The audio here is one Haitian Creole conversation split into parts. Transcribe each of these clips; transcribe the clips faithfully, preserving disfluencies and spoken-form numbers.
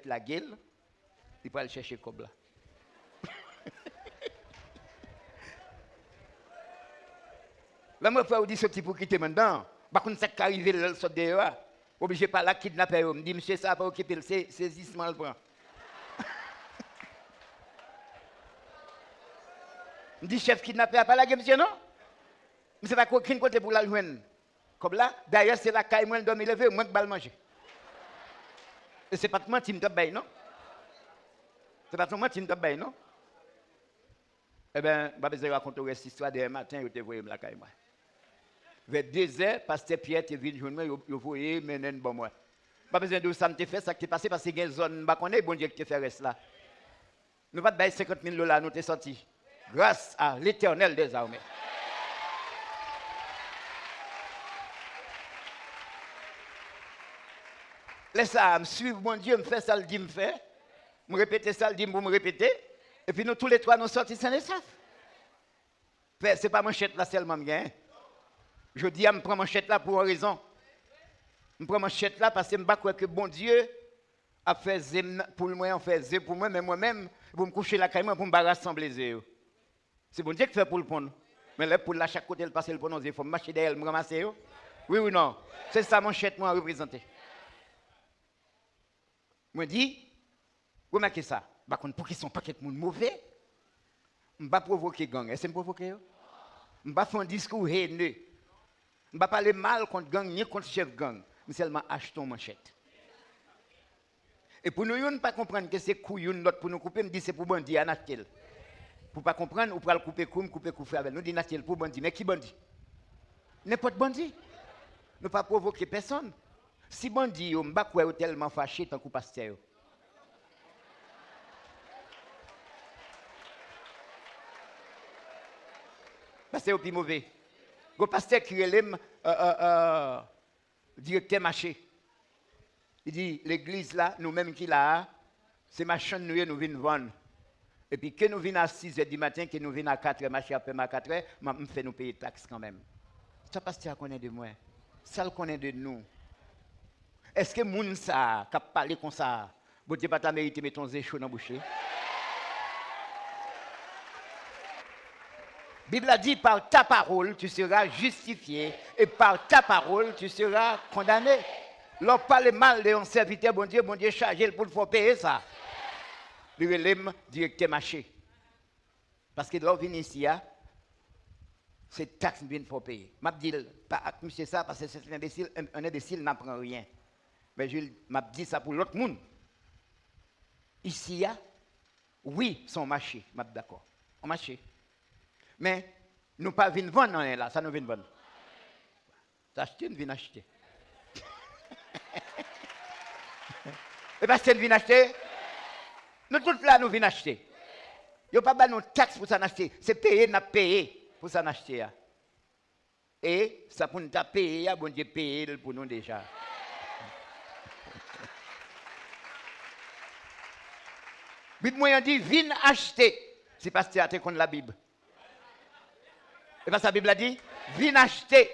lage l, li pral chèche kòb la. Lè m wè frè w di soti pou kite m anndan, m pa konn sa k ka rive l lè l sot deyò a. Oblije pale ak kidnapè yo. M di, "Mesye sa a pa okipe l, se sezisman l pran." M di, "Chèf kidnapè a pa lage misye non. Misye pa gen okenn kote pou l al jwenn kòb la. Dayè, se lakay mwen l dòmi leve, mwen k ba l manje." E se pa t manti m t ap bay non. Se pa t yon manti m t ap bay non. Ebyen, m pa bezwen rakonte w rès istwa, dèyè maten, yo te voye m lakay mwen. Vè dezè, pastè Pyè te vin jwenn mwen, yo, yo voye mennen n ban mwen. M pa bezwen di w sa m te fè, sa k te pase, paske gen zòn m pa konnen, Bondye ki te fè rès la. Nou pa t bay senkant mil dola, nou te sòti. Grâce à l'Éternel des armées. Lè sa a, m swiv Bondye, m fè sa l di m fè. M repete sa l di m pou m repete. Epi nou toulètwa, nou sòti sen e sòf. Frè, se pa manchèt la sèlman m gen. Jodi a, m pran manchèt la pou yon rezon. M pran manchèt la paske m pa kwè ke Bondye ap fè ze m nan, poul mwen an fè ze pou mwen, men mwen menm, pou m kouche lakay mwen, pou m pa rasanble ze yo. Se Bondye ki fè poul ponn. Men lè poul la, chak kote l pase, l ponn yon ze, fò m mache dèyè l, m ranmase yo. Wi ou non? Se sa manchèt mwen an reprezante. Mwen di, remake sa, m pa konn poukisa yon pakèt moun move. M pa pwovoke gang. Èske m pwovoke yo? M pa fè yon diskou hene. M pa pale mal kont gang, ni kont chèf gang. M sèlman achte yon manchèt. E pou nou youn pa konprann ke se kou youn lòt pou nou koupe, m di se pou bandi a n achte l. Pou pa konprann, ou pral koupe kou m, koupe kou frè avè l. Nou di n achte l pou bandi. Men ki bandi? Nenpòt bandi. Nou pa pwovoke pèsonn. Si bandi yo, m pa kwè yo tèlman fache tankou pastè yo. Pastè yo pi move. Gon pastè ki rele m, euh, euh, euh, direktè mache. Li di, legliz la, nou menm ki la a, se machann nou ye, nou vin vann. Epi ke nou vin a sizè di maten, ke nou vin a katrè, mache ap fèmen a katrè, m, m fè nou peye taks kanmenm. Sa pastè a konnen de mwen? Sa l konnen de nou? Èske moun sa a k ap pale konsa a, Bondye pa ta merite mete yon ze cho nan bouch li? Bib la di, par ta parole tu seras justifié, et par ta parole tu seras condamné. Lè w pale mal de yon sèvitè Bondye, Bondye chaje l pou l fè w peye sa. Li rele m direktè mache. Paske lè w vin isi a, se taks m vin fè w peye. M ap di l, pa ak misye sa, paske se yon enbesil, un, un imbécile n'apprend rien. Men Jules, m ap di sa pou lòt moun. Isi a, wi, se yon mache, m ap dakò. Yon mache. Men, nou pa vin vann anyen la, sa nou vin vann? Se achte n vin achte. E pa achte n vin achte? Nou tout la, nou vin achte. Yo pa ba nou taks pou sa n achte. Se peye n ap peye pou sa n achte a. E sa pou n ta peye a, Bondye peye l pou nou deja. Bib mwen an di, vin achte. Si pastè a te konn Labib. E pa sa Bib la di? Vin achte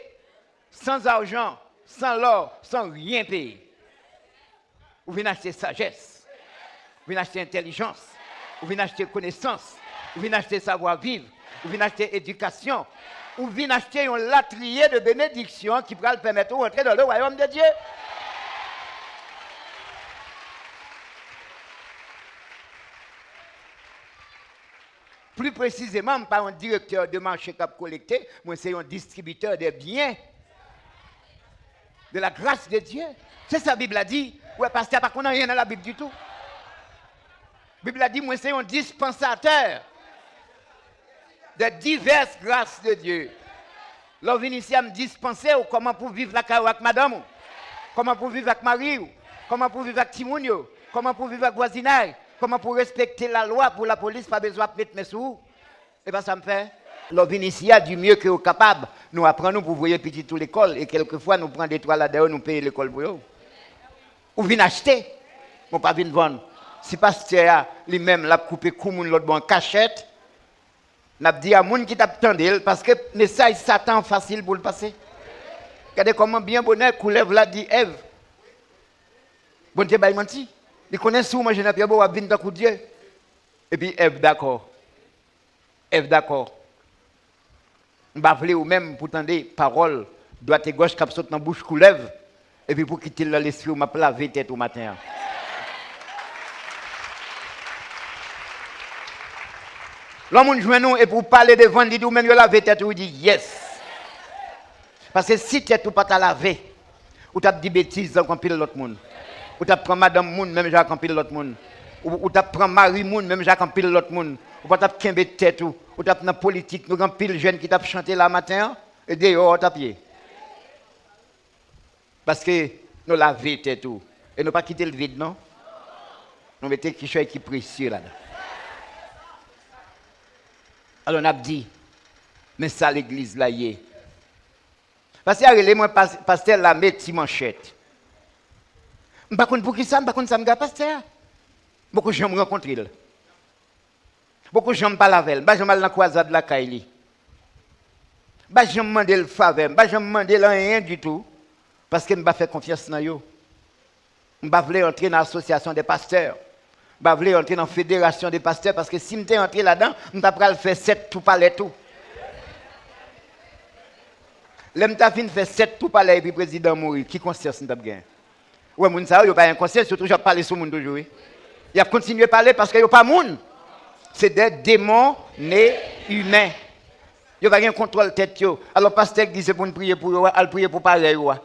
sans argent, sans l'or, sans rien payer. Ou vin achte sajès. Ou vin achte entèlijans. Ou vin achte konesans. Ou vin achte savwa viv. Ou vin achte edikasyon. Ou vin achte yon latriye de benediksyon ki pral pèmèt ou rantre dans le royaume de Dieu. Pli presizeman, m pa yon direktè de mache k ap kolekte, mwen se yon distribitè de byen de la grâce de Dieu. Se sa Bib la di. Ou wè, pastè a pa konn anyen nan Labib ditou. Bib la di, mwen se yon dispansatè de diverses grâces de Dieu. Lè w vin isi a, m dispanse w kòman pou w viv lakay ou ak madanm ou, kòman pou w viv ak mari w, kòman pou w viv ak timoun yo, kòman pou w viv ak vwazinay, kòman pou w respekte lalwa pou lapolis pa bezwen ap met men sou ou. E pa sa m fè? Lè w vin isi a, du mieux ke w kapab, nou aprann ou pou voye pitit ou lekòl, e kèlkefwa nou pran de twa ladan yo, nou peye lekòl pou yo. Ou vin achte, men w pa vin vann. Si pastè a, li menm, l ap koupe kou moun lòt bò an kachèt, n ap di a moun ki t ap tande l, paske mesaj Satan an fasil pou l pase. Gade kòman byen bonè koulèv la di Èv, Bondye bay manti. Li konnen si w manje nan pye bò, w ap vin tankou Dye. Epi Èv dakò. Èv dakò. M pa vle ou menm pou tande pawòl dwat e gòch k ap sot nan bouch koulèv, epi pou kite l nan lespri w, m ap lave tèt ou maten an. Lè yon moun jwenn ou epi w pale devan l, li di w menm yo lave tèt ou, ou di, "Yes." Paske si tèt ou pa ta lave, ou t ap di betiz tankou anpil lòt moun. Ou t ap pran madanm moun menm jan ak anpil lòt moun. Ou, ou t ap pran mari moun menm jan ak anpil lòt moun. Ou pa t ap kenbe tèt ou. Ou t ap nan politik. Nou gen anpil jèn ki t ap chante la maten an, e deyò w t ap ye. Paske nou lave tèt ou. E nou pa kite l vid, non. Nou mete kichòy ki presye ladan. Alò, n ap di, "Men sa legliz la ye." Pastè a rele mwen, "Pas-, pastè Lame Ti Manchèt." M pa konn poukisa, m pa konn sa m gen ak pastè a. M poko janm rankontre l. M poko janm pale avè l. M pa janm al nan kwazad lakay li. M pa janm mande l favè. M pa janm mande l anyen ditou. Paske m pa fè konfyans nan yo. M pa vle antre nan asosyasyon de pastè. M pa vle antre nan federasyon de pastè, paske si m te antre ladan, m ta pral fè sèt tou palè tou. Lè m ta fin fè sèt tou palè epi prezidan mouri, ki konsyans m t ap gen? Ou wè, moun sa yo, yo pa gen konsyans, yo toujou ap pale sou moun toujou, wi. Y ap kontinye pale paske yo pa moun. Se de demon ne imen. Yo pa gen kontwòl tèt yo. Alò, pastè k di se pou n priye pou yo a, al priye pou parèy ou a.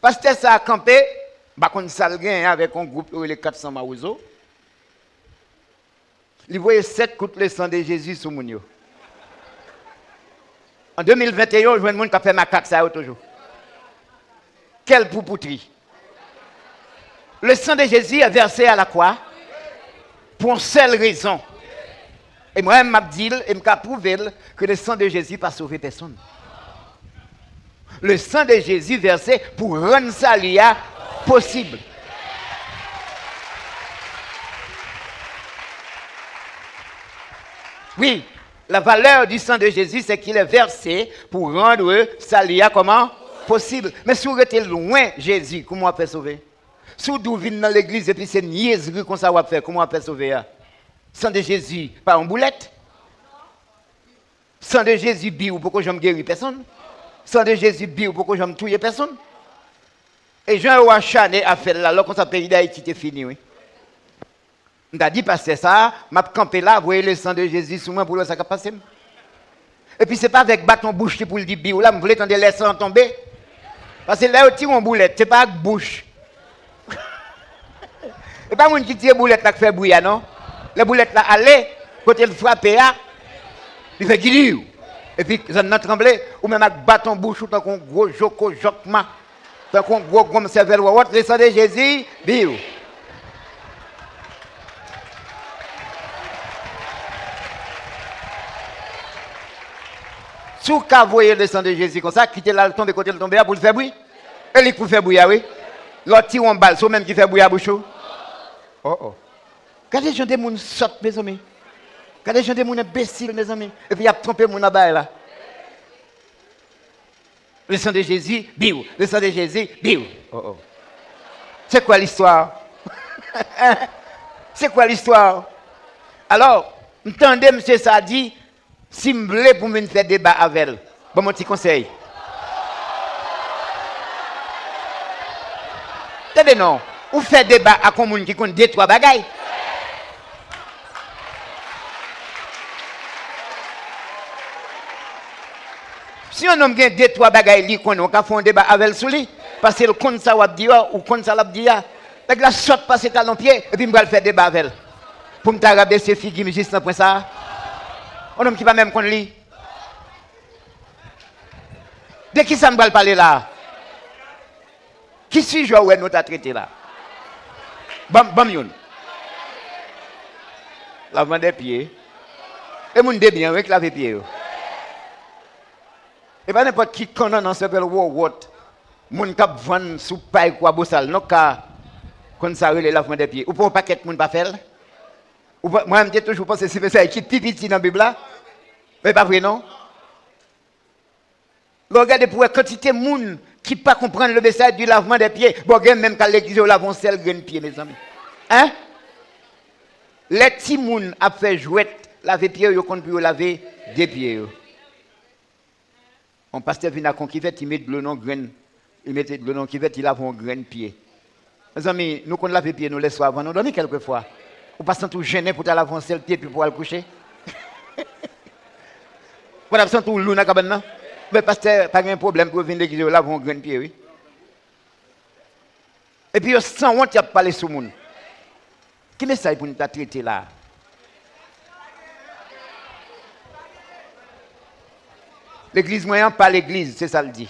Pastè sa a kanpe, m pa konn sa l genyen avèk yon gwoup yo rele kat san Mawozo. Li voye sèt kout le sang de Jésus sou moun yo. An de mil venteyen, w jwenn moun k ap fè makak sa yo toujou. Quelle poupoutri! Le sang de Jésus est versé à la croix pour une seule raison. E mwen, m ap di l, e m ka pwouve l, ke le sang de Jésus pa sove pèsonn. Le sang de Jésus versé pou rann sali a posib. Wi, la valeur du sang de Jésus, c'est qu'il est versé pour rendre sali a kòman? Posib. Men si w rete lwen Jezi, kouman w ap fè sove? Si w di w vin nan legliz epi se nyezri konsa w ap fè, kouman w ap fè sove a? San de Jezi pa yon boulèt. San de Jezi, biw poko janm geri pèsonn. San de Jezi, biw poko janm touye pèsonn. E jan yo achane afè l la, lè konsa peyi Dayiti te fini, wi. M ta di pastè sa a, m ap kanpe la, voye le sang de Jésus sou mwen pou l wè sa k ap pase m. Epi se pa avèk baton bouch li pou l di biw la, m vle tande lè san an tonbe. Paske lè yo tire yon boulèt, se pa ak bouch. E pa moun ki tire boulèt la k fè bri a, non. Lè boulèt la ale, kote l frape a, li fè gidiw. Epi zòn nan tranble, ou menm ak baton bouch ou tankou yon gwo joko jòkma. Tankou yon gwo gonm sèvèl wòwòt, le sang de Jésus, biw. Si w ka voye le sang de Jésus konsa, kite l al tonbe kote l tonbe a pou l fè bri. E li k pou fè bri a, wi. Lè w tire yon bal, se w menm ki fè bri a bouch ou? Oh, oh. Gade jan de moun sòt, mezanmi. Gade jan de moun enbesil, mezanmi. Epi y ap twonpe moun nan bagay la. Le sang de Jésus, biw. Le sang de Jésus, biw. Oh, oh. C'est quoi l'histoire? C'est quoi l'histoire? Alò, m tande msye sa di, si m vle pou m vin fè deba avè l, ban m yon ti konsèy. Tande non, ou fè deba ak yon moun ki konn de twa bagay. Si yon nonm gen de twa bagay li konnen, ou ka fè yon deba avè l sou li, paske l konn sa w ap di a, ou konn sa l ap di a. Nèg la sòt pase talon pye, epi m pral fè deba avè l. Pou m ta rabese figi m jis nan pwen sa a. Yon nonm ki pa menm konn li. De kisa m pral pale la a? Ki sijè w wè nou ta trete la? Ban m, ban m youn. Lavman dè pye. E moun debyen, wi, k lave pye yo. E pa nenpòt ki kannannan sèvèl wòwòt, moun k ap vann sou pay Kwabosal, non, ka konn sa rele lavman dè pye. Ou pa wè yon pakèt moun pa fè l? Ou pa, mwen, m te toujou panse se mesaj ki pi piti nan Bib la. Men e pa vre, non. Lè w gade pou w wè kantite moun Qui pas comprendre le message du lavement des pieds. Bon, gen menm k al legliz, yo lave yon sèl grenn pye, mezanmi. Hein? Lè timoun ap fè jwèt, lave pye yo, yo konn pou yo lave de pye yo. Yon pastè vin ak yon kivèt, li met dlo nan yon grenn, li mete dlo nan yon kivèt, li lave yon grenn pye. Mezanmi, nou konn lave pye nou lèswa avan nou dòmi kèlkefwa. Ou pa santi w jennen pou ta lave yon sèl pye epi pou w al kouche? Ou pa t ap santi w lou nan kabann nan? Men pastè pa gen pwoblèm pou yo vin legliz, yo lave yon grenn pye, wi. Epi yo sanwont, y ap pale sou moun. Ki mesaj pou n ta trete la a? Legliz mwen an pa legliz, se sa l di.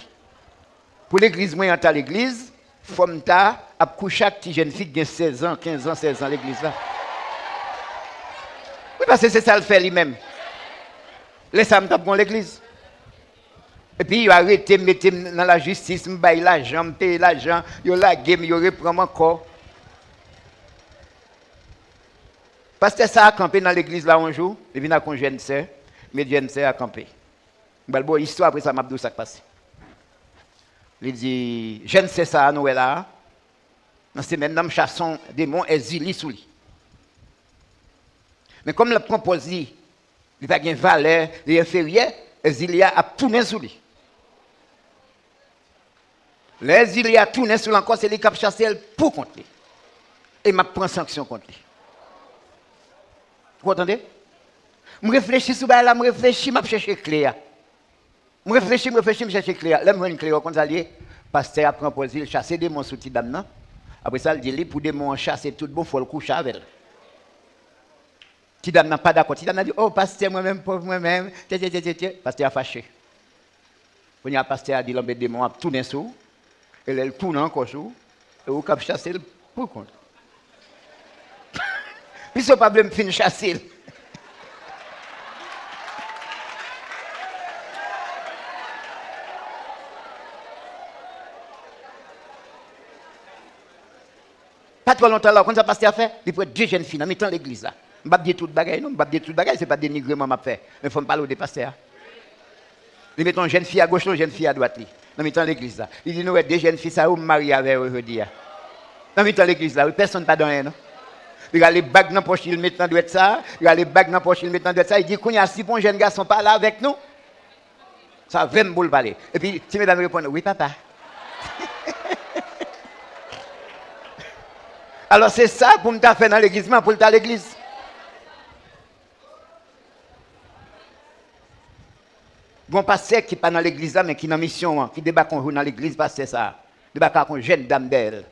Pou legliz mwen an ta legliz, fò m ta ap kouche ak ti jèn fi ki gen sèz an, kenz an, sèz an legliz la. Wi, paske se sa l fè li menm. Lè sa a, m t ap gen yon legliz. Epi yo arete m, mete m nan lajistis, m bay lajan, m peye lajan, yo lage m, yo repran m ankò. Pastè sa a kanpe nan legliz la yon jou, li vin ak yon jèn sè, met jèn sè a kanpe. M pral ba w istwa, apre sa m ap di w sa k pase. Li di, jèn sè sa a nou wè la a, nan semèn nan m chase yon demon Èzili sou li. Men kòm l ap pran pòz li, li pa gen valè, li enferyè, Èzili a ap tounen sou li. Lè Èzili a tounen sou l ankò, se li k ap chase l pou kont li. E m ap pran sanksyon kont li. Ou tande? M reflechi sou bagay la, m reflechi, m ap chèche kle a. M reflechi, m reflechi, m chèche kle a. Lè m jwenn kle a, ou konn sa l ye? Pastè a pran pòz li, l chase demon sou ti dam nan. Apre sa, l di li, pou demon an chase tout bon, fò l kouche avè l. Ti dam nan pa dakò. Ti dam nan di, o, pastè, mwen menm, pòv mwen menm, tye, tye, tye, tye, tye. Pastè a fache. Kounye a, pastè a di l, anben, demon an ap tounen sou ou. E lè l tounen ankò sou ou, e ou k ap chase l pou kont ou. Piske w pa vle m fin chase l. Pa twò lontan la, ou konn sa pastè a fè? Li pran de jèn fi nan mitan legliz la. M p ap di tout bagay non, m p ap di tout bagay, se pa denigreman m ap fè. Men fò m pale w de pastè a. Li mete yon jèn fi agoch li, yon jèn fi adwat li, nan mitan legliz la. Li di, nou wè de jèn fi sa yo, m marye avè yo jodi a. Nan mitan legliz la, wi, pèsonn pa di anyen non. Li rale bag nan pòch li, li met nan dwèt sa, li rale bag nan pòch li, li met nan dwèt sa, li di, kounye a, si pou yon jèn gason pale avèk nou, sa vle m pou l pale. Epi, ti medam reponn, wi, papa. Alò, se sa pou m ta fè nan legliz mwen, pou l ta legliz. Gon pastè ki pa nan legliz la, men ki nan misyon an, ki debake yon jou nan legliz pastè sa a, debake ak yon jèn dam dèyè l.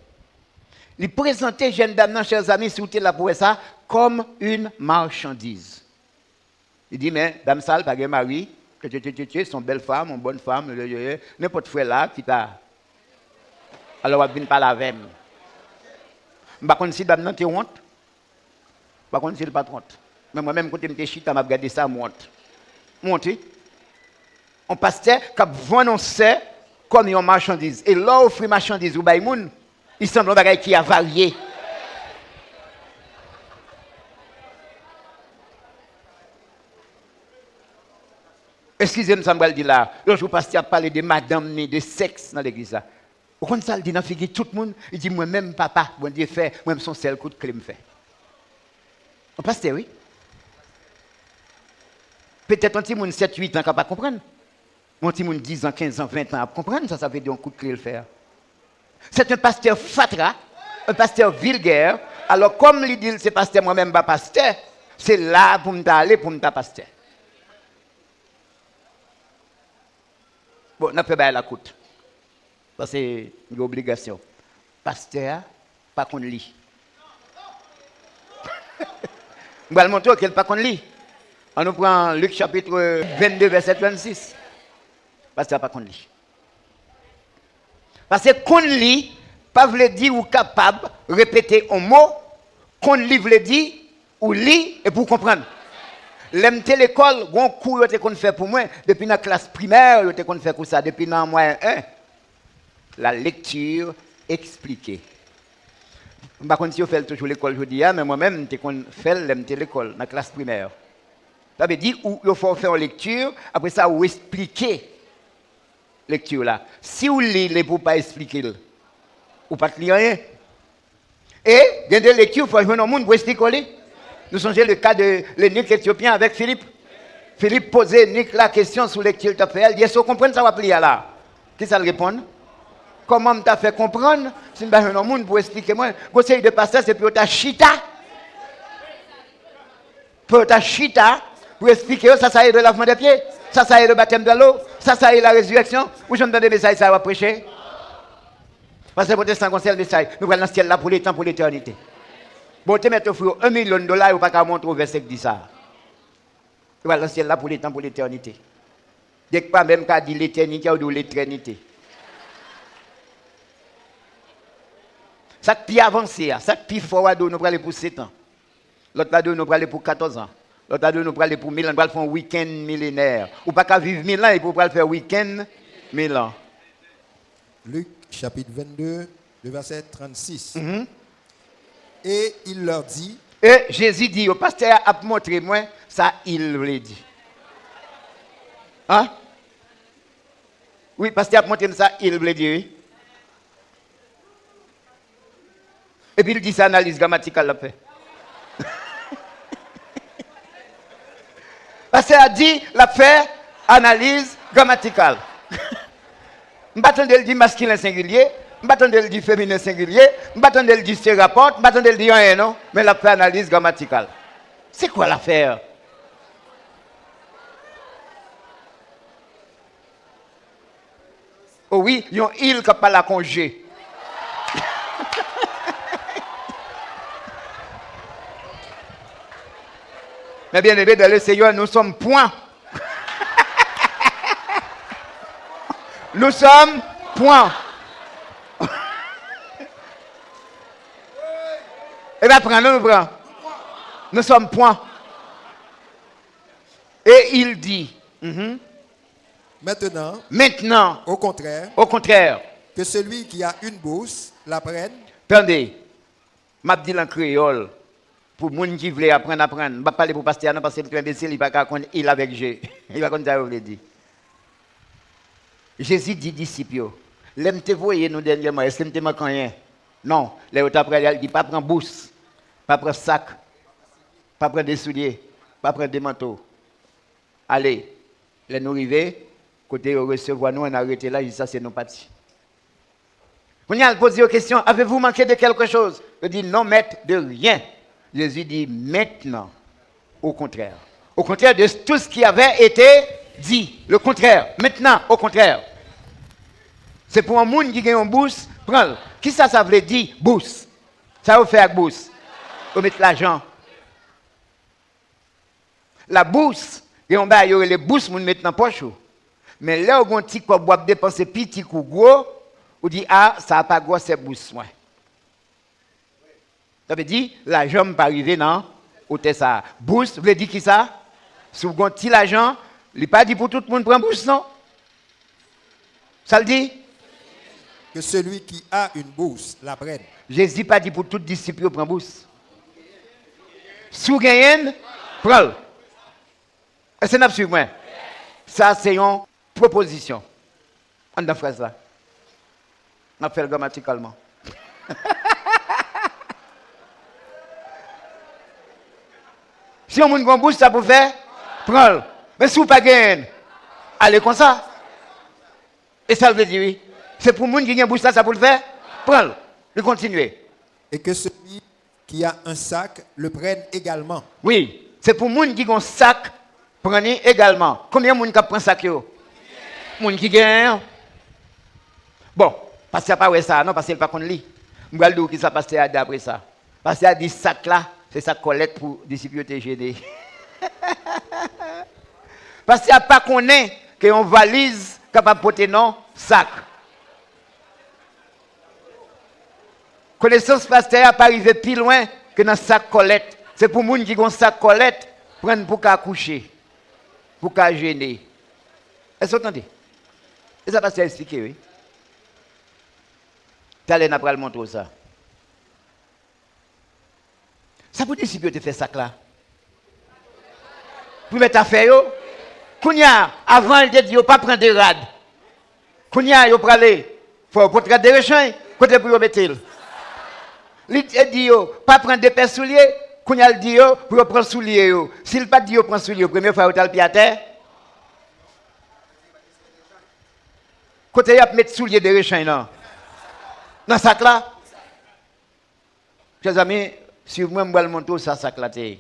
Li prezante jèn dam nan, chè zanmi, si w te la pou wè sa, kòm yon machandiz. Li di, men, dam sa a, l pa gen mari, tye, tye, tye, tye, tye, se yon bèl fanm, yon bòn fanm, nenpòt frè la ki ta. Alò, w ap vin pale avè m. M pa konn si dam nan te wont. M pa konn si l pa t wont. Men mwen menm, kote m te chita, m ap gade sa, m wont. M wont, wi. Yon pastè k ap vann yon sè kòm yon machandiz. E lè w ofri machandiz ou bay moun, li sanble yon bagay ki avarye. Eskize m sa m pral di la a. Lòt jou, pastè a ap pale de madanm ni, de sèks nan legliz la. Ou konn sa l di nan figi tout moun? Li di, mwen menm, papa, Bondye fè, mwen menm, se yon sèl kout kle m fè. Yon pastè, wi. Petèt yon timoun sèt, uit an ka pa konprann. Men yon timoun diz an, kenz an, ven an ap konprann sa sa vle di yon kout kle l fè a. C'est un pasteur fatra, un pasteur vulgaire. Alò, kòm li di l se pastè, mwen menm m pa pastè, se la pou m ta ale pou m ta pastè. Bon, n ap fè bagay la kout. Paske m gen obligasyon. Pastè a pa konn li. M pral montre w ke l pa konn li. Ann nou pran Lik chapit vennde, vèsè trannsis. Pastè a pa konn li. Paske konn li pa vle di ou kapab repete yon mo. Konn li vle di ou li epi w konprann. Lè m te lekòl, gon kou yo te konn fè pou mwen, depi nan klas primè, yo te konn fè kou sa, depi nan mwayen en. La lecture expliquée. M pa konn si yo fè l toujou lekòl jodi a, men mwen menm, m te konn fè l lè m te lekòl, nan klas primè. Sa vle di, ou, yo fè w fè yon lekti, apre sa, ou esplike lekti la. Si w li l epi w pa esplike l, ou pa t li anyen. E gen de lekti, fò w jwenn yon moun pou esplike w li. Nou sonje le ka de lenik etyopyen avèk Filip. Filip poze enik la kesyon sou lekti l t ap fè a. L di, èske w konprann sa w ap li a la? Kisa l reponn? Kòman m ta fè konprann si m pa jwenn yon moun pou esplike mwen? Gon seri de pastè, se pou yo ta chita. Pou yo ta chita, pou esplike yo, ça, ça est le lavement des pieds, ça, ça est le baptême dans l'eau, ça, ça est la résurrection. Ou janm tande mesaj sa yo ap preche? Pastè pwotestan gon sèl mesaj, nou pral nan syèl la pou letan, pou letènite. Bon, te mèt ofri yo yon milyon dola, yo pa ka montre w vèsè k di sa. Yo pral nan syèl la pou letan, pou letènite. Dèk pa menm ka di letènite, yo di w letrènite. Sa k pi avanse a, sa k pi fò a di w nou prale pou setan. Lòt la di w nou prale pou katòz an. Lòt la di w nou prale pou mil an, nou pral fè yon wikenn milenè. Ou pa ka viv mil an epi w pral fè wikenn mil an. Luc chapitre vingt-deux, le verset trente-six. Mhm. Et il leur dit, E Jezi di yo, pastè a ap montre mwen sa il vle di. An? Wi, pastè a ap montre m sa il vle di, wi. Epi l di se analiz gramatikal l ap fè. Pastè a di l ap fè analiz gramatikal. M pa tande l di maskilen sengilye, m pa tande l di feminen sengilye, m pa tande l di se rapò, m pa tande l di anyen non, men l ap fè analiz gramatikal. C'est quoi l'affaire? O wi, yon il k ap pale ak yon je. Mes bien-aimés dans le Seigneur, nous sommes point. Nous sommes point. E pa pran, non, nou pran. Nous sommes point. Et il dit, mhm. Maintenant, Maintenant, au contraire, au contraire, que celui qui a une bourse la prenne. Tande, m ap di l an kreyòl, pou moun ki vle aprann, aprann. M p ap pale pou pastè a non, paske li twò enbesil, li pa ka konn il avèk je. Li pa konn sa yo vle di. Jezi di disip yo, lè m te voye nou dènyèman, èske m te manke anyen? Non. Lè yo t ap prale a, li di, pa pran bous, pa pran sak, pa pran de soulye, pa pran de manto. Ale, lè nou rive, kote yo resevwa nou, ann arete la jiskaske nou pati. Kounye a, l poze yo kesyon, avez-vous manqué de quelque chose? Yo di, non, maître, de rien. Jezi di, maintenant, au contraire. Au contraire de tout ce qui avait été dit. Le contraire. Maintenant, au contraire. Se pou yon moun ki gen yon bous, pran l. Kisa sa vle di, bous? Sa yo fè ak bous? Yo met lajan. La bourse, gen yon bagay yo rele bous moun met nan pòch ou. Men lè w gen yon ti kòb w ap depanse, piti kou gwo, ou di, a, sa a pa gwosè bous mwen. Sa vle di, lajan m pa rive nan wotè sa a. Bous vle di kisa? Si w gen yon ti lajan, li pa di pou tout moun pran bous non. Sa l di? Que celui qui a une bourse la prenne. Jezi pa di pou tout disip yo pran bous. Si w genyen l, pran l. Èske n ap swiv mwen? Sa se yon pwopozisyon anndan fraz la. N ap fè l gramatikalman. Si yon moun gen yon bous, sa pou l fè? Pran l. Men si w pa genyen l, ale konsa. E sa l vle di, wi. Se pou moun ki gen bous la, sa pou l fè? Pran l. Li kontinye. Et que celui qui a un sac le prenne également. Wi, se pou moun ki gen yon sak, pran li egalman. Konbyen moun k ap pran sak yo? Moun ki genyen yo. Bon, pastè a pa wè sa a non, paske l pa konn li. M pral di w kisa pastè a di apre sa. Pastè a di sak la, se sak kòlèt pou disip yo te jene. Pastè a pa konnen ke yon valiz kapab pote non sak. Konesans pastè a pa rive pi lwen ke nan sak kòlèt. Se pou moun ki gen yon sak kòlèt, pran l pou ka kouche, pou ka jene. Èske w tande? E sa pastè a eksplike, wi. Talè n a pral montre w sa. Sa pou disip yo te fè sak la? Pou mèt afè yo? Kounye a, avan, li te di yo pa pran de rad. Kounye a, yo prale, fò yo pot rad de rechanj, kote pou yo mete l? Li te di yo, pa pran de pè soulye, kounye a, l di yo pou yo pran soulye yo. Si l pa t di yo pran soulye yo, premye fwa yo t al pye atè? Kote y ap met soulye de rechanj nan? Nan sak la? Chè zanmi, swiv mwen, m pral montre w sa sak la te ye.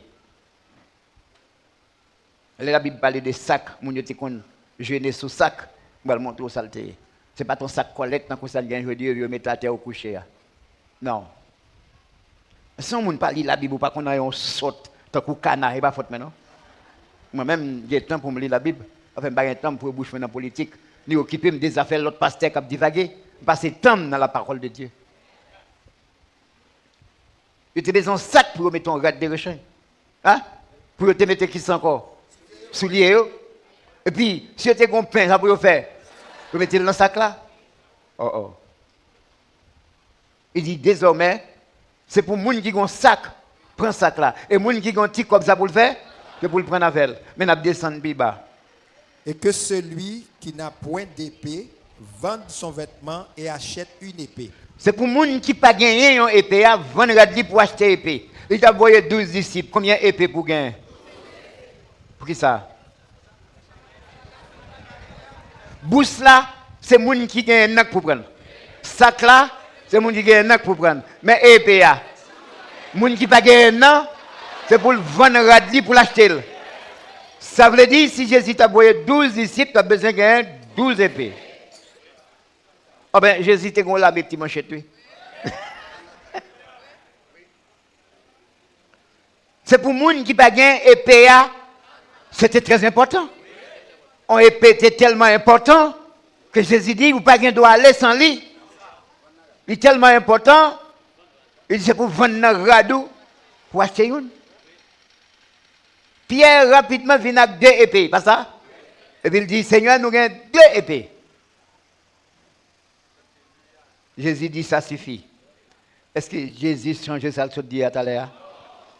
Lè Labib pale de sak, moun yo te konn jene sou sak, m pral montre w sa l te ye. Se pa t yon sak kòlèt tankou sa n gen jodi yo, yo mete atè ou kouche a. Non. Si yon moun pa li Labib, ou pa konn anyen, yon sòt, tankou kana, e pa fòt mwen non. Mwen menm, m gen tan pou m li Labib. Anfen, m pa gen tan m foure bouch mwen nan politik, ni okipe m de zafè lòt pastè k ap divage. M pase tan m nan la parole de Dieu. Yo te bezwen yon sak pou yo mete yon rad de rechanj. Hein? Pou yo te mete kisa ankò? Soulye yo. Epi, si yo te gen yon pen, sa pou yo fè? Yo mete l nan sak la. Oh, oh. Li di, dezòmè, se pou moun ki gen yon sak, pran sak la. E moun ki gen yon ti kòb, sa pou l fè? Se pou l pran avè l. Men n ap desann pi ba. Et que celui qui n'a point d'épée vende son vêtement et achète une épée. Se pou moun ki pa genyen yon epe a, vann rad li pou achte epe. Li t ap voye douz disip. Konbyen epe pou genyen? Poukisa? Bous la, se moun ki genyen nan k pou pran l. Sak la, se moun ki genyen nan k pou pran l. Men epe a, moun ki pa genyen nan, se pou l vann rad li pou l achte l. Sa vle di, si Jezi t ap voye douz disip, t ap bezwen genyen douz epe. Anben, Jezi te gen yon lame ti manchèt, wi. Se pou moun ki pa gen epe a, se te trè enpòtan. Yon epe te tèlman enpòtan ke Jezi di, ou pa gen dwa ale san li. Li tèlman enpòtan, li di, se pou vann nan rad ou pou achte youn. Pyè rapidman vin ak de epe, pa sa? Epi l di, Senyè, nou gen de epe. Jezi di, sa sifi. Èske Jezi chanje sa l sot di a talè a?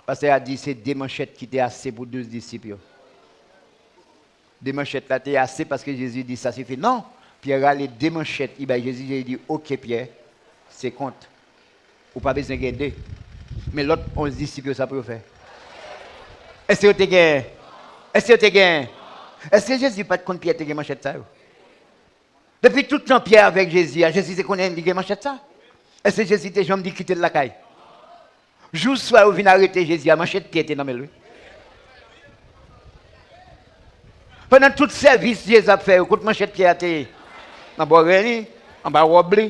Pastè a di se de manchèt ki te ase pou douz disip yo. De manchèt la te ase paske Jezi di, sa sifi. Non, Pyè rale de manchèt, li bay Jezi, Jezi di, oke, Pyè, se kont. Ou pa bezwen gen de. Men lòt onz disip yo, sa pou yo fè? Èske yo te gen? Èske yo te gen? Èske Jezi pa t konn Pyè te gen manchèt sa yo? Depi tout tan Pyè avèk Jezi a, Jezi te konnen li gen manchèt sa. Èske Jezi te janm di kite l lakay? Jou swa yo vin arete Jezi a, manchèt Pyè te nan men l, wi. Pandan tout sèvis Jezi ap fè yo, kot manchèt Pyè a te ye? Nan bò ren li, anba wòb li.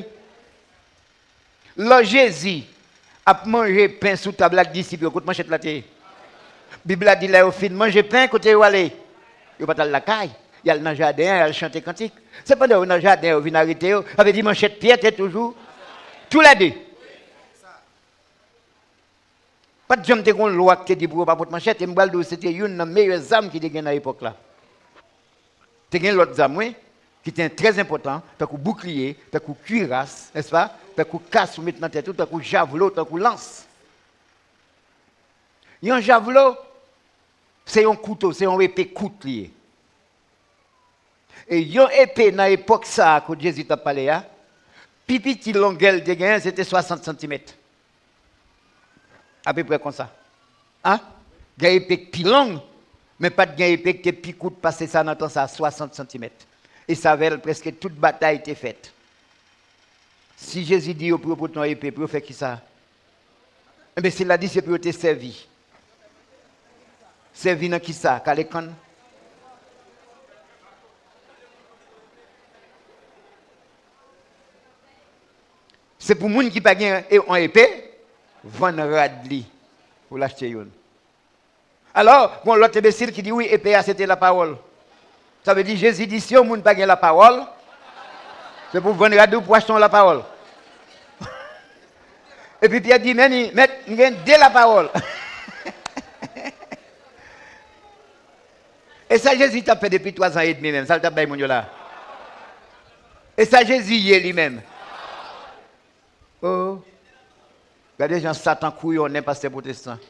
Lò Jezi ap manje pen sou tab la ak disip yo, kot manchèt la te ye? Bib la di, lè yo fin manje pen, kote yo ale? Yo pa t al lakay. Y al nan jaden an, y al chante kantik. Se pandan yo nan jaden an, yo vin arete yo. Sa vle di manchèt Pyè te toujou toulède. Pa t janm te gen yon lwa ki te di pou yo pa pot manchèt, e m pral di w, se te youn nan meyè zam ki te gen nan epòk la. Te gen lòt zam, wi, ki te trè enpòtan, tankou boukliye, tankou kiras, nèspa? Tankou kas ou met nan tèt ou, tankou javlo, tankou lans. Yon javlo, se yon kouto, se yon epe kout li ye. E yon epe nan epòk sa a kot Jezi t ap pale a, pi piti longè l te genyen, se te swasant santimèt. Apeprè konsa. An? Gen epe k pi long, men pa t gen epe k te pi kout pase sa nan tan sa a, swasant santimèt. E sa avè l, prèske tout batay te fèt. Si Jezi di yo pou yo pote yon epe, pou yo fè kisa? Enben, si l la di se pou yo te sèvi. Sèvi nan kisa? Kale kann? Se pou moun ki pa gen e- yon epe, vann rad li pou l achte youn. Alò, gon lòt enbesil ki di, wi, epe a se te lapawòl. Sa vle di, Jezi di, si yon moun pa gen lapawòl, se pou vann rad ou pou achte yon lapawòl. Epi Pyè di, men, mèt, m gen de lapawòl. E sa Jezi t ap fè depi twa zan edmi menm, sa l t ap bay moun yo la? E sa Jezi ye li menm? Oh. Gade jan Satan kouyonnen pastè pwotestan.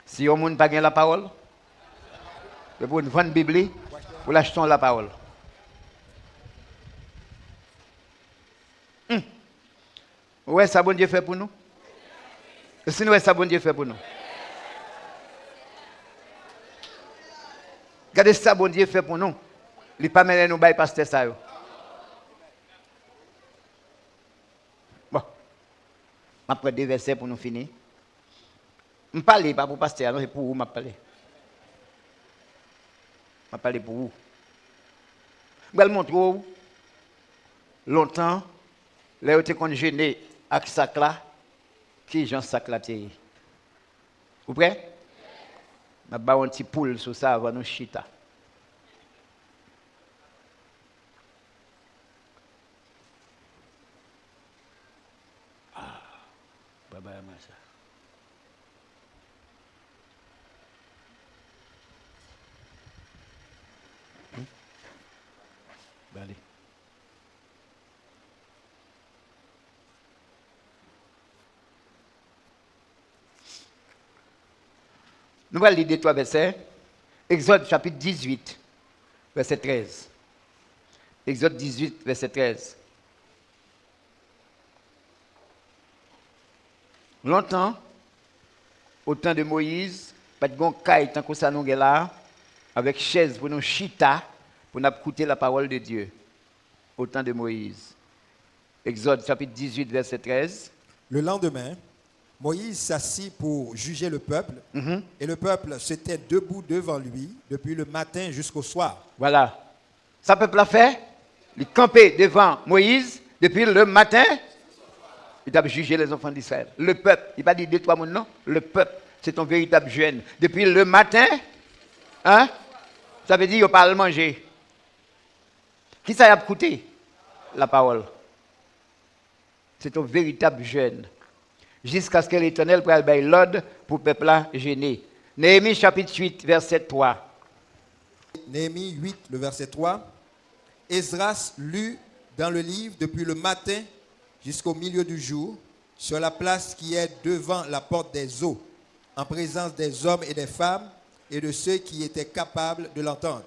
Si yon moun pa gen lapawòl, se pou l vann Bib li, pou l achte yon lapawòl. Ou wè sa Bondye fè pou nou? E si nou wè sa Bondye fè pou nou? Gade sa Bondye fè pou nou. Li pa mennen nou bay pastè sa yo. Bon. M ap pran de vèsè pou nou fini. M pale pa pou pastè a non, se pou ou m ap pale. M ap pale pou ou. M pral montre w lontan, lè yo te konn jene ak sak la, ki jan sak la te ye. Ou prè? M ap ba w yon ti poul sou sa avan nou chita. Ah, baba Amasa. Hmm? Ba li. Nou pral li de twa vèsè. Egzòd chapit dizuit, vèsè trèz. Egzòd dizuit, vèsè trèz. Lontan, o tan de Moyiz, pa t gen yon kay tankou sa nou gen la a, avèk chèz pou nou chita, pou n ap koute la parole de Dieu. Au temps de Moïse. Exode chapitre dix-huit, verset treize. Le lendemain, Moïse s'assit pour juger le peuple, mhm, et le peuple se tint debout devant lui depuis le matin jusqu'au soir. Voilà. Sa pèp la fè, li kanpe devan Moyiz depi le maten, li t ap jije les enfants d'Israël. Le peuple, li pa di de twa moun non, le peuple, c'est un véritable jeûne. Depi le maten, hein, sa vle di yo pa al manje. Kisa y ap koute? Lapawòl. Se yon veritab jèn. Jiskaske Letènèl pral bay lòd pou pèp la jene. Neyemi chapit uit, vèsè twa. Néhémie huit, le verset trois. Esdras lut dans le livre depuis le matin jusqu'au milieu du jour, sur la place qui est devant la porte des eaux, en présence des hommes et des femmes et de ceux qui étaient capables de l'entendre.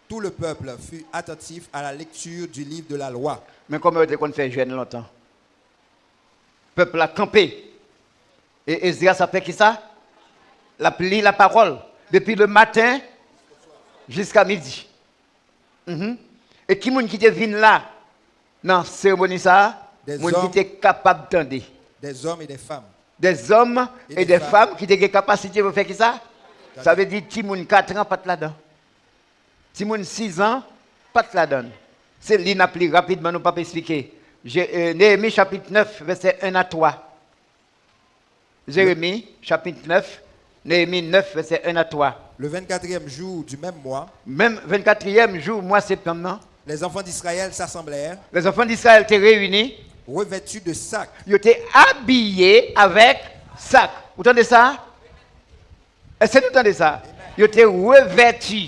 Tout le peuple fut attentif à la lecture du livre de la loi. Men kòman yo te konn fè jèn lontan. Pèp la kanpe. E Esdras ap fè kisa? L ap li lapawòl. Depi le maten jiska midi. Mhm. E ki moun ki te vin la nan seremoni sa a? Des hommes, moun ki te kapab tande. Des hommes et des femmes. Des hommes et des femmes ki te gen kapasite pou fè kisa? Sa vle di timoun kat an pa t ladan. Timoun sis an pa t ladan. Se li n ap li rapidman, nou p ap eksplike. Je, euh, Neyemi chapit nèf, vèsè en a twa. Jeremi, chapit nèf, Neyemi nèf, vèsè en a twa. Le vingt-quatrième jour du même mois, menm vennkatriyèm jou mwa septanm nan, les enfants d'Israël s'assemblèrent, les enfants d'Israël te reyini, revêtus de sacs, yo te abiye avèk sak. Ou tande sa? Èske nou tande sa? Yo te revèti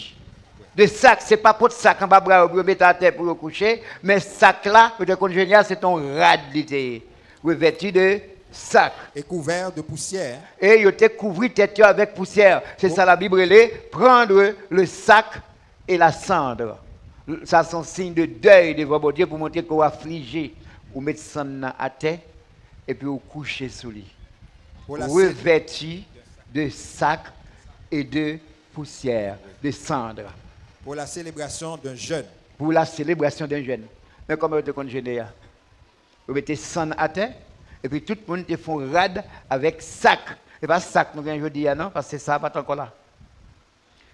de sak, se pa pot sak anba bra yo pou yo mete atè pou yo kouche, men sak la, yo te konn jwenn ya, se t on rad li te ye. Revèti de sak. Et couverts de poussière. E yo te kouvri tèt yo avèk pousyè. Se sa Labib rele prendre le sac et la cendre. Sa se yon siy de dèy devan Bondye pou montre ke w aflije. Ou met sann nan atè, epi ou kouche sou li. Pour la célé- Revèti de sak e de pousyè, de cendre. Pour la célébration d'un jeûne. Pour la célébration d'un jeûne. Men kòman yo te konn jene a? Yo mete sann atè, epi tout moun te fè yon rad avèk sak. E pa sak nou gen jodi a non, paske sa pa t ankò la.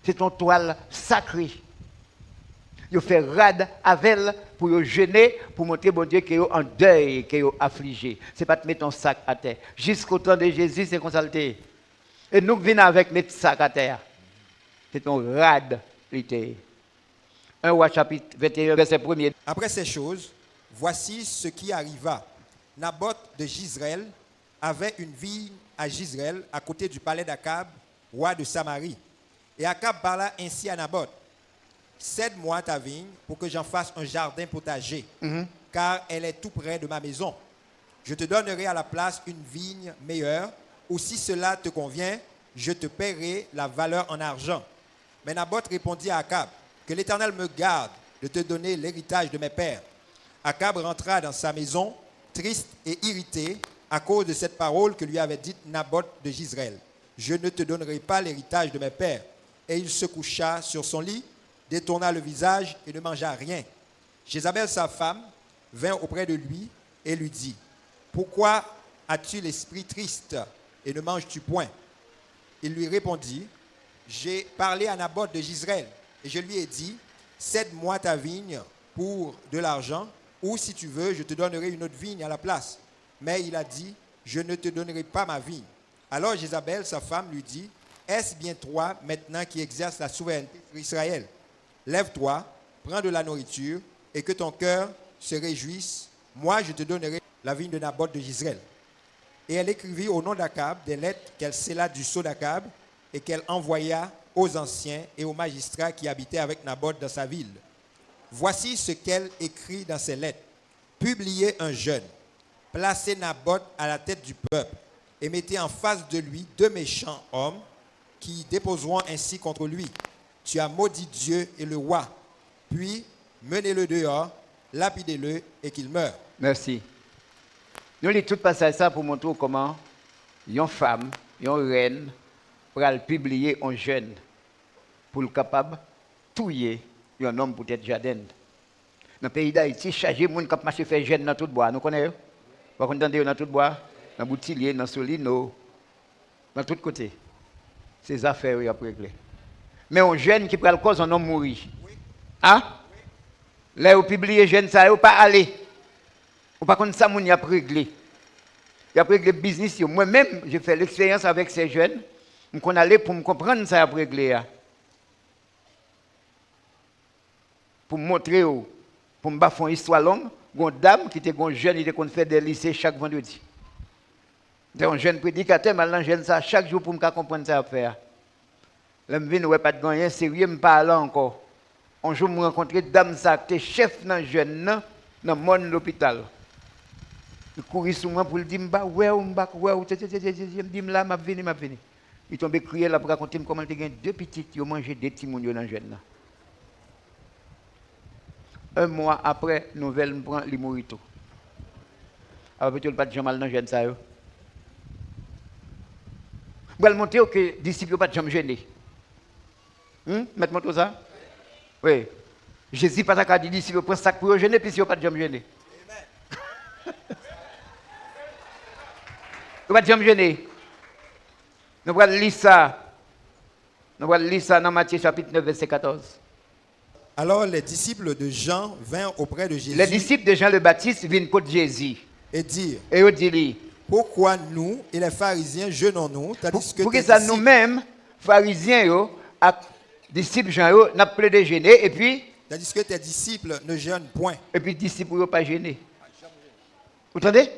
Se t on twal sakre. Yo fè rad avè l pou yo jene, pou montre Bondye ke yo an dèy, ke yo aflije. Se pa t met on sak atè. Jiskotan de Jezi, se konsa l te ye. E nou k vin avèk met sak atè a. Se t on rad li te ye. En Wa chapit venteyen, vèsè premye. Après ces choses, voici ce qui arriva. Naboth de Jizreel avait une vigne à Jizreel, à côté du palais d'Akab, roi de Samarie. Et Akab parla ainsi à Naboth, cède-moi ta vigne pour que j'en fasse un jardin potager, mhm, car elle est tout près de ma maison. Je te donnerai à la place une vigne meilleure, ou si cela te convient, je te paierai la valeur en argent. Mais Naboth répondit à Akab, que l'Éternel me garde de te donner l'héritage de mes pères. Akab rentra dans sa maison, triste et irrité à cause de cette parole que lui avait dite Naboth de Jezreel : « Je ne te donnerai pas l'héritage de mes pères. » Et il se coucha sur son lit, détourna le visage et ne mangea rien. Jézabel, sa femme, vint auprès de lui et lui dit : « Pourquoi as-tu l'esprit triste et ne manges-tu point ? » Il lui répondit : « J'ai parlé à Naboth de Jezreel, et je lui ai dit : cède-moi ta vigne pour de l'argent, ou si tu veux, je te donnerai une autre vigne à la place. » Mais il a dit : « Je ne te donnerai pas ma vigne. » Alors Jézabel, sa femme, lui dit : « Est-ce bien toi maintenant qui exerces la souveraineté sur Israël ? Lève-toi, prends de la nourriture, et que ton cœur se réjouisse. Moi, je te donnerai la vigne de Naboth de Jezreel. » Et elle écrivit au nom d'Akab des lettres qu'elle scella du sceau d'Akab et qu'elle envoya aux anciens et aux magistrats qui habitaient avec Naboth dans sa ville. Voici ce qu'elle écrit dans ces lettres : « Publiez un jeûne, placez Naboth à la tête du peuple, et mettez en face de lui deux méchants hommes qui déposeront ainsi contre lui : Tu as maudit Dieu et le roi, puis menez-le dehors, lapidez-le et qu'il meure. » Mèsi. Nou li tout pasaj sa pou montre w kòman yon fanm, yon rèn, pral pibliye yon jèn pou l kapab touye yon nonm poutèt jaden l. Nan peyi Dayiti, chaje moun k ap mache fè jèn nan tout bwa. Nou konnen yo? W a konn tande yo nan tout bwa? Nan Boutilye, nan Solino, nan tout kote. Se zafè yo y ap regle. Men yon jèn ki pral kòz yon nonm mouri. A? Lè yo pibliye jèn sa yo, pa ale. Ou pa konn sa moun y ap regle. Y ap regle biznis yo. Mwen menm, je fais l'expérience avec ces jeunes. M konn ale pou m konprann sa y ap regle a. Pou m montre w, pou m ba fè yon istwa long, gen yon dam ki te gen yon jèn, li te konn fè de lise chak vandredi. M te yon jèn predikatè, m al nan jèn sa a chak jou pou m ka konprann sa y ap fè a. Lè m vin wè pa t gen anyen serye, m pa al ankò. Yon jou, m rankontre dam sa a ki te chèf nan jèn nan, nan mòn lopital. Li kouri sou mwen pou l di, "M pa wè w, m pa wè w." Tye, tye, tye, tye, tye, tye. M di, "M la, m ap vini, m ap vini." Li tonbe kriye, l ap rakonte m kòman l te gen de pitit, yo manje de timoun yo nan jèn nan. Un mwa apre, nouvèl m pran, li mouri tou. Apa pito l pa t janm al nan jèn sa yo? M pral montre w ke disip yo pa t janm jene. Hmm? Mèt montre w sa? Wi. Jezi pa ta ka di disip yo pran sak pou yo jene, piske yo pa t janm jene. Yo pa t janm jene. Nou pral li sa. Nou pral li sa nan Matye chapit nèf, vèsè katòz. Alors les disciples de Jean vinrent auprès de Jésus. Lè disip de Jan le Batis vin kot Jezi. Et dirent, e yo di li, "Pourquoi nous et les pharisiens jeûnons-nous, tandis que tes disciples..." Pou, poukisa nou menm, Farizyen yo ak disip Jan yo, n ap plede jene, epi, "Tandis que tes disciples ne jeûnent point." Epi disip ou yo pa jene. Ou tande?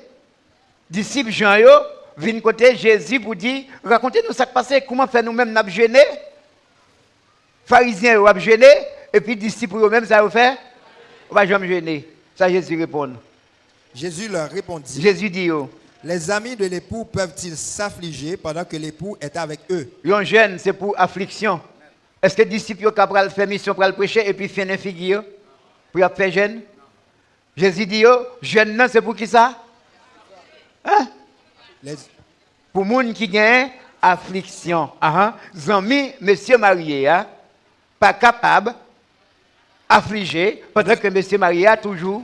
Disip Jan yo vin kote Jezi pou di, "Rakonte nou sa k pase, kouman fè nou menm n ap jene? Farizyen yo ap jene, epi disip ou yo menm sa yo fè? Yo pa janm jene." Sa Jezi reponn. Jésus leur répondit, Jezi di yo, "Les amis de l'époux peuvent-ils s'affliger pendant que l'époux est avec eux?" Yon jèn se pou afliksyon. Èske disip yo ka pral fè misyon, pral preche, epi fennen figi yo pou y ap fè jèn? Jezi di yo, jèn nan se pou kisa? Hein? Les Pou moun ki gen afliksyon. Ahan. Zanmi mesye marye a pa kapab aflije pandan ke mesye marye a toujou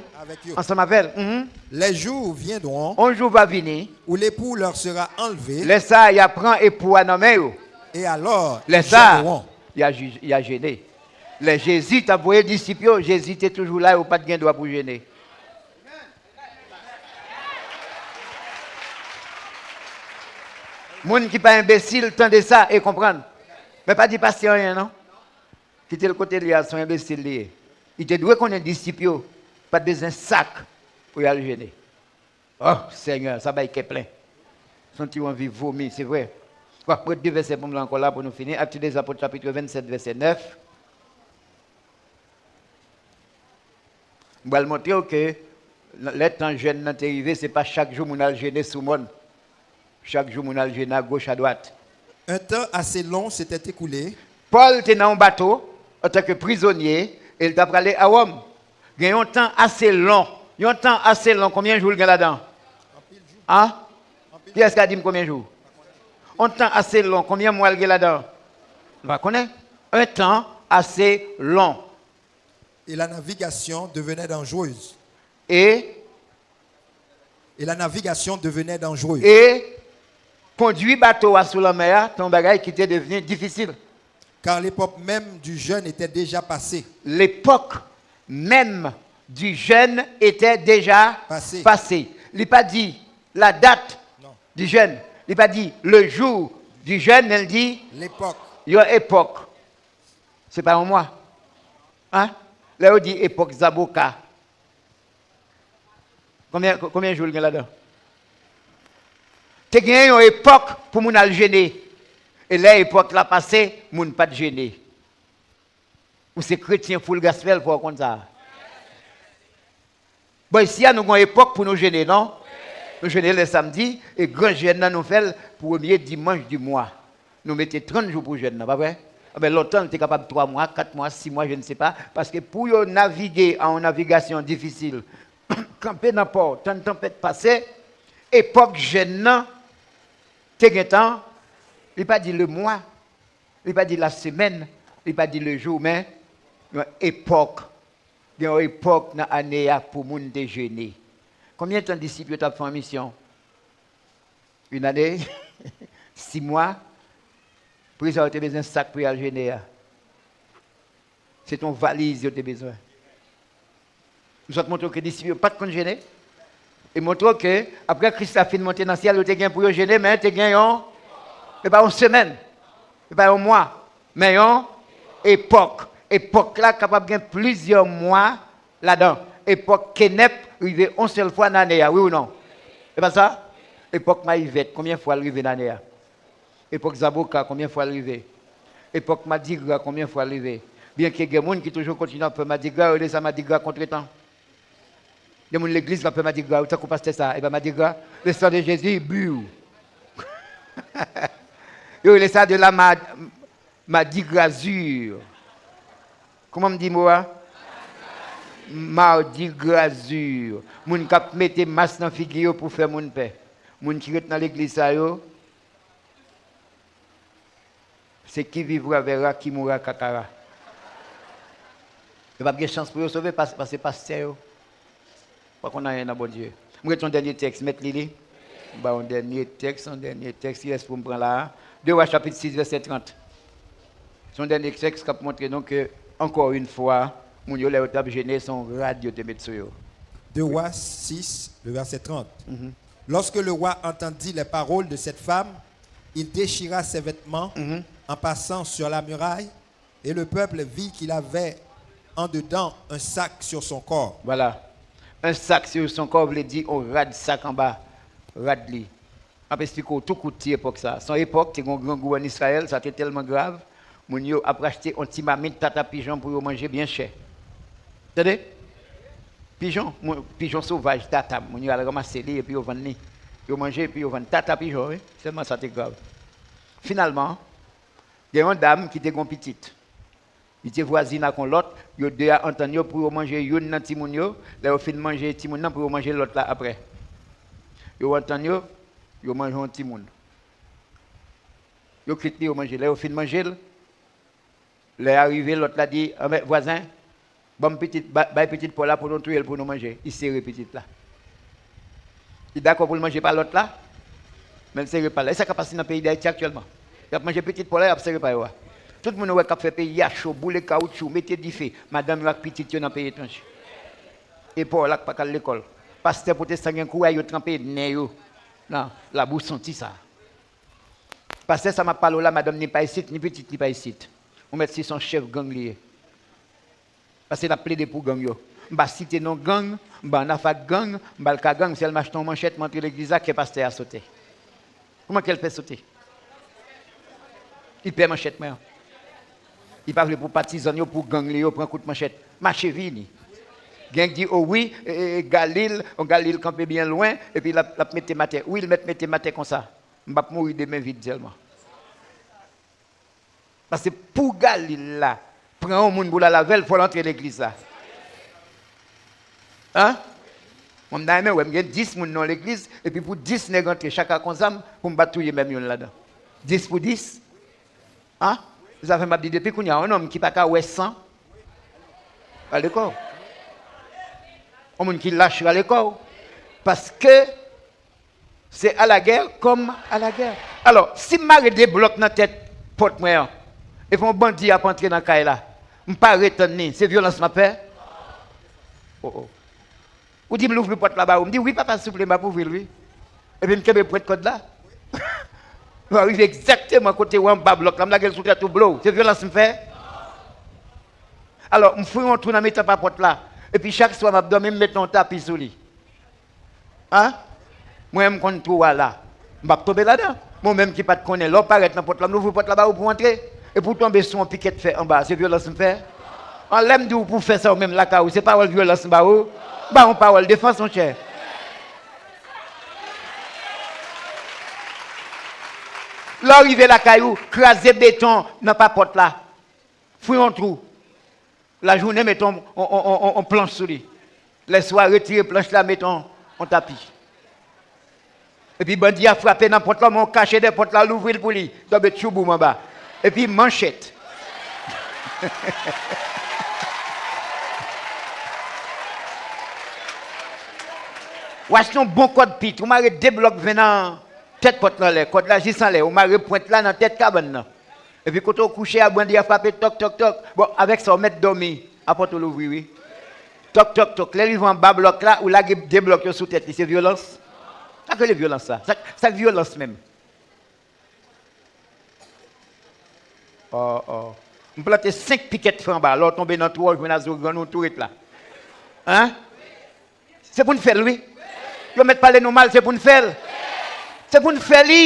ansanm avè l. Mhm. Les jours viendront, yon jou va vini, où l'époux leur sera enlevé, lè sa a, y a pran epou a nan men yo. Et alors, ils jeûneront. Lè sa a, y a jij-, y a jene. Lè Jezi t ap voye disip yo, Jezi te toujou la, yo pa t gen dwa pou jene. Moun ki pa enbesil, tande sa e konprann. Men pa di pastè anyen, non. Kite l kote l ye a, se yon enbesil li ye. Li te dwe konnen disip yo pa t bezwen sak pou y al jene. Oh, Senyè, sa bay kè plen. Santi w anvi vomi, se vre. Bon, m ret de vèsè pou m li ankò la pou nou fini. Actes des Apôtres, chapitre vingt-sept, verset neuf. M pral montre w ke lè tan jèn nan te rive, se pa chak jou moun al jene sou mòn. Chak jou moun al jene agoch, adwat. Un temps assez long s'était écoulé. Pòl te nan yon bato antanke prizonye e l t ap prale a Wòm. Gen yon tan ase lon Yon tan ase lon, konbyen jou l gen ladan? An? Kiyès ka di m konbyen jou? Yon tan ase lon, konbyen mwa l gen ladan? Nou pa konnen. Un temps assez long. Et la navigation devenait dangereuse. E, Et la navigation devenait dangereuse. e kondui bato a sou lanmè a te yon bagay ki te devni difisil. Car l'époque même du jeûne était déjà passée. L'époque même du jeûne était déjà Passée. Passée. Li pa di la date Non. Du jeûne. Li pa di le jour du jeûne, men l di L'époque. Yon epòk. Se pa yon mwa. Hein? Lè yo di epòk zaboka. Konbyen, konbyen jou l gen ladan? Te gen yon epòk pou moun al jene. E lè epòk la pase, moun pa t jene. Ou se kretyen full gospel, fò w konn sa. Bon, isi a, nou gen yon epòk pou nou jene, non? Nou jene lè samdi, e gran jèn nan nou fè l premye dimanch di mwa. Nou mete trant jou pou jèn nan, pa vre? Enben, lontan, l te kapab twa mwa, kat mwa, sis mwa, je ne sais pas, paske pou yo navige an yon navigasyon difisil, kanpe nan pò, tann tanpèt pase, epòk jèn nan te gentan, li pa di le mwa, li pa di la semèn, li pa di le jou, men yon epòk. Gen yon epòk nan ane a pou moun te jene. Konbyen tan disip yo t ap fè yon misyon? Une année? Sis mwa? Pou kisa yo te bezwen sak pou y al jene a? Se t yon valiz yo te bezwen. M sot montre w ke disip yo pa t konn jene. E montre w ke, apre Kris la fin monte nan syèl, yo te gen pou yo jene, men te gen yon, e pa yon semèn, e pa yon mwa, men yon epòk. Epòk la kapab gen plizyè mwa ladan. Epòk kenèp rive yon sèl fwa nan ane a, wi ou non? E pa sa? Epòk mayi vèt, konbyen fwa l rive nan ane a? Epòk zaboka, konbyen fwa l rive? Epòk madigra, konbyen fwa l rive? Byenke gen moun ki toujou kontinye ap fè madigra, yo rele sa madigra kontretan. Gen moun legliz k ap fè madigra, yo tankou pastè sa, e pa madigra. Le sang de Jésus, biw. Yo rele sa de la ma- Madigrazu. Kòman m di mo a? Madigrazu. Moun k ap mete mas nan figi yo pou fè moun pè. Moun ki ret nan legliz sa yo, se qui vivra verra, qui mourra kakara. Yo p ap gen chans pou yo sove pas- paske pastè yo pa konn anyen nan Bondye. M ret yon dènye tèks, mèt li li. M ba yon dènye tèks, yon dènye tèks, kiyès pou m pran la a? De Wa chapit sis vèsè trant. Se yon dènye tèks k ap montre nou ke, ankò yon fwa, moun yo lè yo t ap jene, se yon rad yo te met sou yo. Deux Rois six, le verset trente. Lorsque le roi entendit les paroles de cette femme, il déchira ses vêtements en passant sur la muraille, et le peuple vit qu'il avait en dedans un sac sur son corps. Voilà. Un sac sur son corps vle di yon rad sak anba rad li. M ap eksplike w tou kout ti epòk sa. Se yon epòk, te gen yon grangou ann Izrayèl, sa te tèlman grav, moun yo ap achte yon ti mamit tata pijon pou yo manje byen chè. Tande? Pijon, moun- pijon sovaj, tata, moun yo al ranmase li epi yo vann li. Yo manje epi yo vann tata pijon, wi. Tèlman sa te grav. Finalman, gen yon dam ki te gen yon pitit. Li te vwazin ak yon lòt, yo de a antann yo pou yo manje youn nan timoun yo, lè yo fin manje timoun nan pou yo manje lòt la apre. Yo antann yo, yo manje yon timoun. Yo kwit li, yo manje. Lè yo fin manje l, lè a rive, lòt la di, anben, vwazen, ban m pitit, ba- bay pitit pòl la pou nou touye l pou nou manje. Li sere pitit la. Li dakò pou l manje pa lòt la, men l sere pa l la. E sa k ap pase nan peyi Dayiti aktyèlman. Y ap manje pitit pòl la, y ap sere pa yo a. Tout moun ou wè k ap fè peyi a cho, boule kawotchou, mete dife, madanm yo ak pitit yo nan peyi etranje. E pòl la k pa k al lekòl. Pastè pwotestan gen kouraj yo tranpe nen yo nan labou santi sa. Pastè sa m ap pale w la, madanm ni pa isit, ni pitit ni pa isit. Ou mèt si se yon chèf gang li ye. Paske l ap plede pou gang yo. M pa site non gang, m pa annafè ak gang, m pa al ka gang, m sèlman achte yon manchèt, m antre legliz la, kè pastè a sote. Kòman kè l fè sote? Li pè manchèt mwen an. Li pa vle pou patizan l yo, pou gang li yo pran kout manchèt. Mache vini. Gang di, o wi, e, e, e, Galil, o Galil kanpe byen lwen, epi l ap, l ap mete m atè. Wi, l mèt mete m atè konsa. M p ap mouri de men vid sèlman. Paske pou Galil la pran yon moun pou l al avè l, fò l antre legliz la. Hein? Mwen, m ta renmen wè m gen dis moun nan legliz, epi pou dis nèg antre, chak ak yon zam, pou m pa touye menm youn ladan. Dis pou dis? An? Se sa fè m ap di depi kounye a, yon nonm ki pa ka wè san, rale kò w. Yon moun ki lach, rale kò w. Paske se alagè kòm alagè. Alò, si m mare de blòk nan tèt pòt mwen an, epi yon bandi ap antre nan kay la, m pare tann li, se vyolans m ap fè? Oh, oh. Ou di m louvri pòt la ba ou. M di, "Wi, papa, souple, m ap ouvri l, wi." Epi m kenbe pwent kòd la. Nou rive egzakteman kote w anba blòk la, m lage l sou tèt ou, blow. Se vyolans m fè? Alò, m fouye yon twou nan mitan pa pòt la. Epi chak swa m ap dòmi, m mete yon tapi sou li. An? Mwen, m konn twou a la. M p ap tonbe ladan. Mwen menm ki pa t konnen, lè w parèt nan pòt la, m louvri pòt la ba ou pou w antre. Epi w tonbe sou yon pikèt fè anba, se vyolans m fè? An, lè m di w pou w fè sa ou menm lakay ou, se pawòl vyolans m ba ou? M ba w yon pawòl defans, monchè. Lè w rive lakay ou, kraze beton nan pa pòt la. Fouye yon twou. Lajounen, mete yon, yon, yon, yon, yon planch sou li. Lèswa, retire planch la, mete yon, yon tapi. Epi bandi a frape nan pòt la, men w kache dèyè pòt la, louvri l pou li. Tonbe tchouboum anba. Epi manchèt. W achte yon bon kòd pit, ou mare de blòk ven nan tèt pòt la anlè, kòd la jis anlè, ou mare pwent la nan tèt kabann nan. Epi kote w kouche a, bandi a frape tòk, tòk, tòk. Bon, avèk sa, w mèt dòmi, a pòt ou louvri, wi. Tòk, tòk, tòk. Lè l rive anba blòk la, ou lage de blòk yo sou tèt li, se vyolans? Sa k rele vyolans sa? Sa, sa k vyolans menm? Oh, oh. M plante senk pikèt fè anba, lè w tonbe nan twou a, w jwenn a zo grann ou tou ret la. Hein? Se pou n fè l, wi. Yo mèt pale nou mal, se pou n fè l. Se pou n fè li.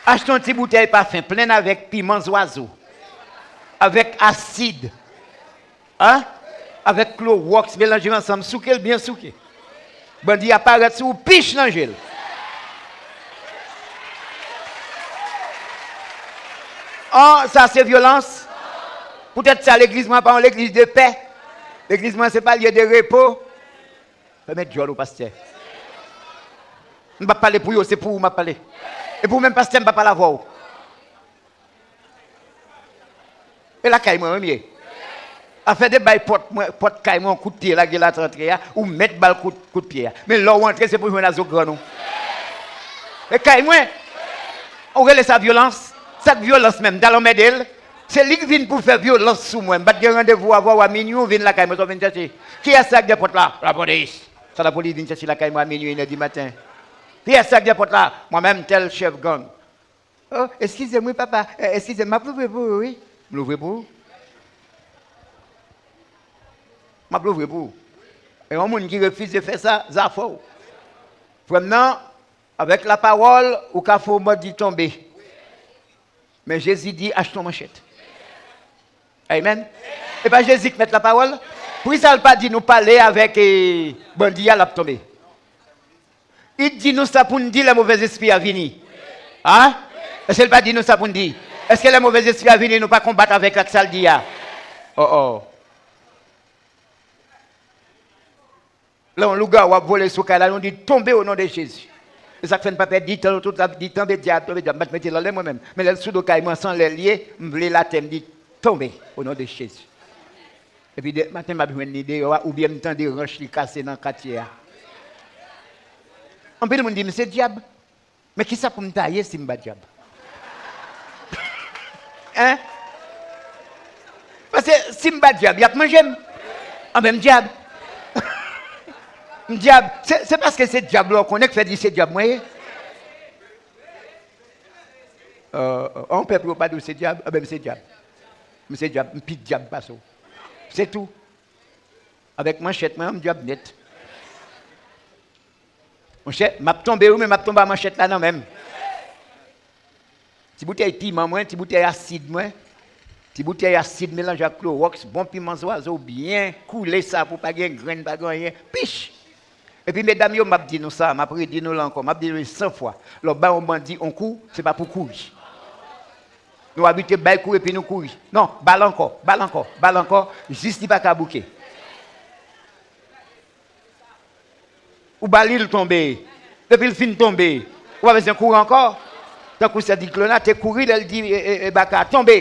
Achte yon ti boutèy pafen, plen avèk piman zwazo, avèk asid, hein? Avèk klowòks, melanje ansanm, souke l byen souke. Bandi a parèt sou ou, pich nan je l. An, sa se vyolans? Poutèt sa, legliz mwen pa yon legliz de pè. Legliz mwen se pa lye de repo. Fèmen djòl ou, pastè. M p ap pale pou yo, se pou ou m ap pale. E pou ou menm, pastè, m p ap pale avè w. E lakay mwen, wi, m ye. Afè de bay pòt mwen, pòt kay mwen, yon kout pye, lage l ap antre a, ou mèt ba l kout, kout pye a. Men lè w antre, se pou jwenn a zo grann ou. E kay mwen, ou rele sa vyolans? Sa k vyolans menm, m t al anmède l. Se li k vin pou fè vyolans sou mwen. M pa t gen randevou avè w a minui, ou vin lakay mwen, sa w vin chèche? Kiyès sa k dèyè pòt la? Lapolis. Sa lapolis vin chèche lakay mwen a minui, inè di maten? Kiyès sa k dèyè pòt la? Mwen menm, tèl chèf gang. Oh, eskize m wi, papa. Eh, eskize m, m ap louvri pou ou, wi. M louvri pou ou? M ap louvri pou ou. E yon moun ki refize fè sa, zafè w. Frè m nan, avèk lapawòl, ou ka fè yon bandi tonbe. Men Jezi di, achte yon manchèt. Amen. E pa Jezi k mèt lapawòl? Poukisa l pa di nou pale avèk, eh, bandi a, l ap tonbe? Li di nou sa pou n di lè movèzespri a vini. A? Èske l pa di nou sa pou n di? Èske lè movèzespri a vini, nou pa konbat avèk l ak sa l di a? Oh, oh. Lè yon lougawou ap vole sou kay la, nou di, "Tonbe o non de Jezi." E sa k fè n pa pèdi tan, nou tout ap di, "Tonbe dyab, tonbe dyab." M pa t mete l anlè mwen menm. Men lè l sou do kay mwen, se anlè l ye, m vle l atè, m di, "Tonbe o non de Jezi." Epi de maten, m ap jwenn li deyò a, oubyen m tande ranch li kase nan katye a. Anpil moun di m se dyab. Men kisa pou m ta ye si m pa dyab? Hein? Paske si m pa dyab, y ap manje m. Anben, m dyab. M dyab. Se, se paske se dyab la w konnen k fè di se dyab mwen ye. Euh, euh, yon pèp yo pa di w se dyab, anben, m se dyab. M se dyab, m pi dyab pase w. Se tou. Avèk manchèt mwen an, m dyab nèt. Monchè, m ap tonbe wi, men m ap tonbe a manchèt la nan men m. Ti boutèy piman mwen, ti boutèy asid mwen, ti boutèy asid melanje ak klowòks, bon piman zwazo, byen koule sa pou pa gen grenn, pa gen anyen. Pich! Epi medam yo, m ap di nou sa, m ap redi nou la ankò, m ap di nou li san fwa. Lè w bay yon bandi yon kou, se pa pou kouri. Nou abitye bay kou epi nou kouri. Non, ba l ankò, ba l ankò, ba l ankò, jis li pa ka bouke. Ou ba li l tonbe. Depi l fin tonbe, ou pa bezwen kouri ankò. Tankou sè Diklona te kouri lè l di e, e, e Baka tonbe.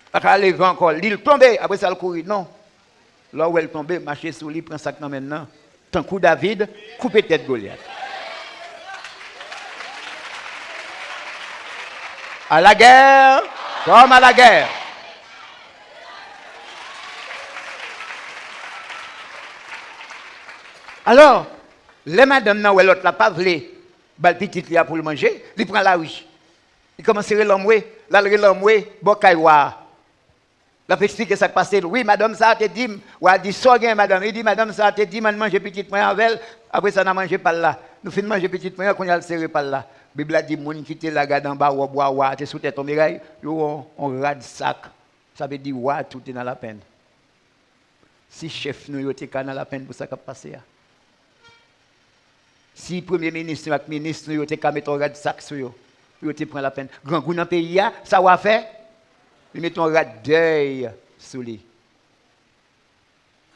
Baka leve ankò, li l tonbe, apre sa l kouri. Non. Lè w wè l tonbe, mache sou li, pran sa k nan men l nan. Tankou David, koupe tèt Golyat. À la guerre comme à la guerre. Alò, lè madanm nan wè lòt la pa vle ba l pitit li a pou l manje, li pran lari. Li kòmanse rele anmwe, l al rele anmwe bò kay wa a. L ap eksplike sa k pase l. Wi, madanm sa a te di m, wa a di, sa w gen, madanm? Li di, madanm sa a te di m ann manje pitit mwen avè l, apre sa n a manje pa l la. Nou fin manje pitit mwen an, kounye a l sere pa l la. Bib la di, moun ki te la gade anba wòb wa a, wa a te sou tèt yon miray, yo wè yon, yon rad sak. Sa vle di, wa a tou te nan lapenn. Si chèf nou yo te ka nan lapenn pou sa k ap pase a. Si premye minis nou ak minis nou yo te ka mete yon rad sak sou yo, pou yo te pran lapenn. Grangou nan peyi a, sa wa fè? Li mete yon rad dèy sou li.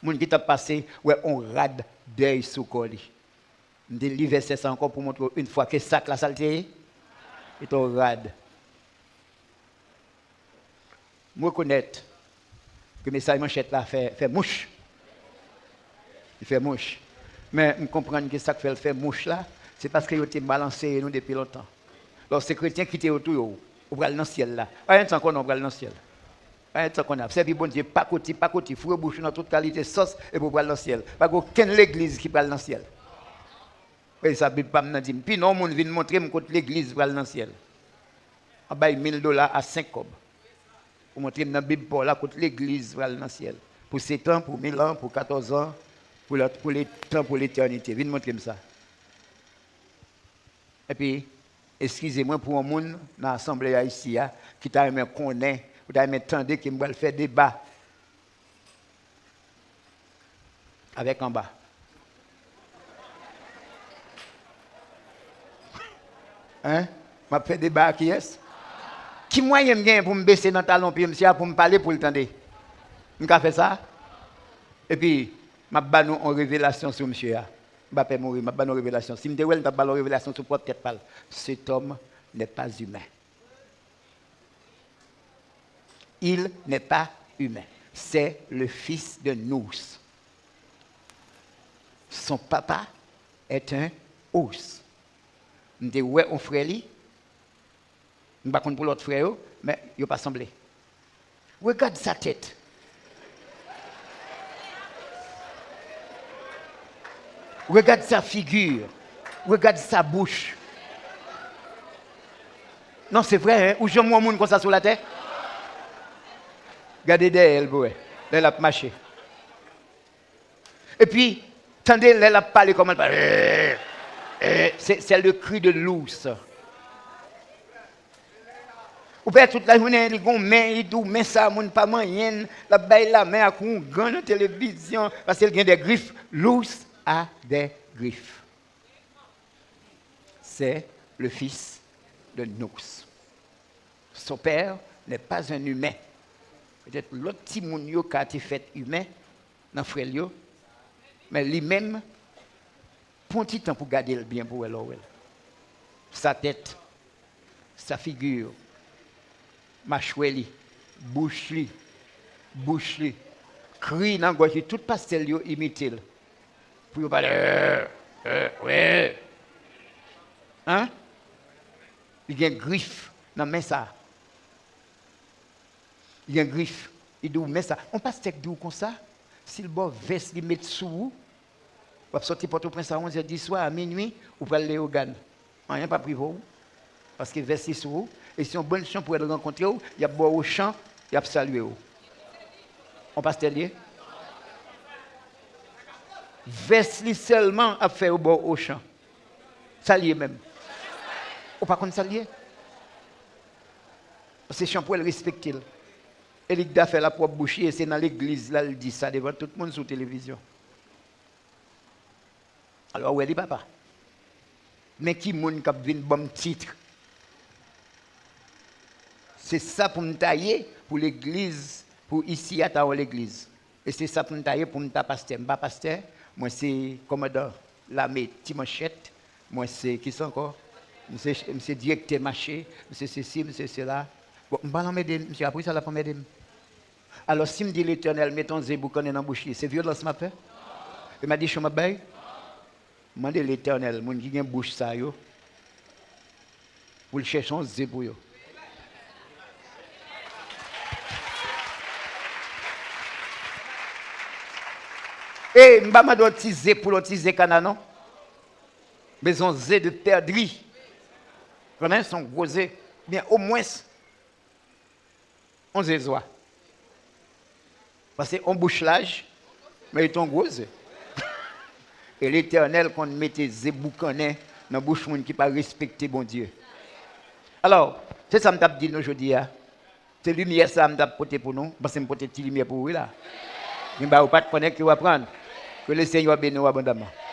Moun ki t ap pase wè yon rad dèy sou kò li. M te li vèsè sa ankò pou montre w yon fwa ke sak la sa l te ye. Li te yon rad. M rekonèt ke mesaj manchèt la fè, fè mouch. Li fè mouch. Men m konprann ke sa k fè l fè mouch la, se paske yo te mal anseye nou depi lontan. Lè w se kretyen, kite yo touye w. Ou pral nan syèl la. Pa gen tan konnen w pral nan syèl. Pa gen tan konnen. Ap sèvi Bondye pakoti, pakoti, foure bouch ou nan tout kalite sòs, epi w pral nan syèl. Pa gen okenn legliz ki pral nan syèl. Wi, sa Bib pa m nan di m. Pi non, yon moun vin montre m kot legliz pral nan syèl. An bay mil dola a senk kòb. Pou montre m nan Bib pa w la kot legliz pral nan syèl. Pou sèt an, pou mil an, pou katòz an, pou lè, pou letan, pou letènite. Vin montre m sa. Epi, eskize mwen pou yon moun nan asanble a isi a ki ta renmen konnen, ou ta renmen tande ke m pral fè deba avèk anba. Hein? M ap fè deba ak kiyès? Ki mwayen m genyen pou m bese nan talon pye misye a pou m pale pou l tande? M ka fè sa? Epi, m ap ba nou yon revelasyon sou misye a. M pa pè mouri, m ap ba nou revelasyon. Si m te wè l, m t ap ba l yon revelasyon sou pwòp tèt pa l. Cet homme n'est pas humain. Il n'est pas humain. C'est le fils d'un ours. Son papa est un ours. M te wè yon frè li, m pa konn pou lòt frè yo, men yo pa sanble. Regarde sa tête. Regarde sa figure. Regarde sa bouche. Non, se vre, hein? Ou janm wè yon moun konsa sou latè? Gade dèyè l pou wè, lè l ap mache. Epi, tande lè l ap pale kòman l pale. Eh, eh, c'est, c'est le cri de l'ours. Ou pè tout lajounen, li gon men, li di w, men sa, moun pa manyen l, l ap bay lamen ak oungan nan televizyon, paske l gen des griffes. L'ours a des griffes. C'est le fils d'un ours. Son père n'est pas un humain. Petèt lòt timoun yo ka te fèt imen nan frè l yo, men li menm, pran ti tan pou gade l byen pou wè lè w wè l. Sa tèt, sa figi, machwè li, bouch li, bouch li, kri nan gòj li, tout pastè l yo imite l. Pou yo pale, eh, eh, wi. Hein? Li gen grif nan men sa. Li gen grif. Li di w, men sa. On pastè k di w konsa, si l ba w vès li met sou ou, w ap sòti Pòtoprens a onz è di swa, a minui, ou pral Leyogàn. Anyen p ap rive w, paske vès li sou ou. E si yon bann chanpwèl rankontre w, y ap ba w ochan, y ap salye w. On pastè l ye? Vès li sèlman ap fè yo ba w ochan. Sa l ye menm? Ou pa konn sa l ye? Se chanpwèl respekte l. E li k da fè l a pwòp bouch li, e se nan legliz la l di sa devan tout moun sou televizyon. Alò, w wè li, papa. Men ki moun k ap vin ban m tit? Se sa pou m ta ye pou legliz, pou isi a ta yon legliz. E se sa pou m ta ye pou m ta pastè. M pa pastè, mwen se kòmandan lame Ti Manchèt, mwen se, kisa ankò? M se, m se direktè mache, m se sesi, m se sela. Bon, m pa anmède misye, apre sa l ap anmède m. Alò, si m di Letènèl, mete yon ze boukannen nan bouch li, se vyolans m ap fè? E madichon m ap bay? Mande Letènèl, moun ki gen bouch sa yo, pou l chèche yon ze pou yo. E m pa mande yon ti ze poul, yon ti ze kana, non. Bezwen yon ze de pèdri. Konnen, se yon gwo ze. Byen, omwens, yon ze zwa. Paske yon bouch laj merite yon gwo ze. E Letènèl konn mete ze boukannen nan bouch moun ki pa respekte Bondye. Alò, se sa m t ap di nou jodi a. Se limyè sa a m t ap pote pou nou. M panse m pote ti limyè pou ou, wi, la. Men ba ou pa t konnen ke w aprann. Ke Lesenyè beni w abondamman.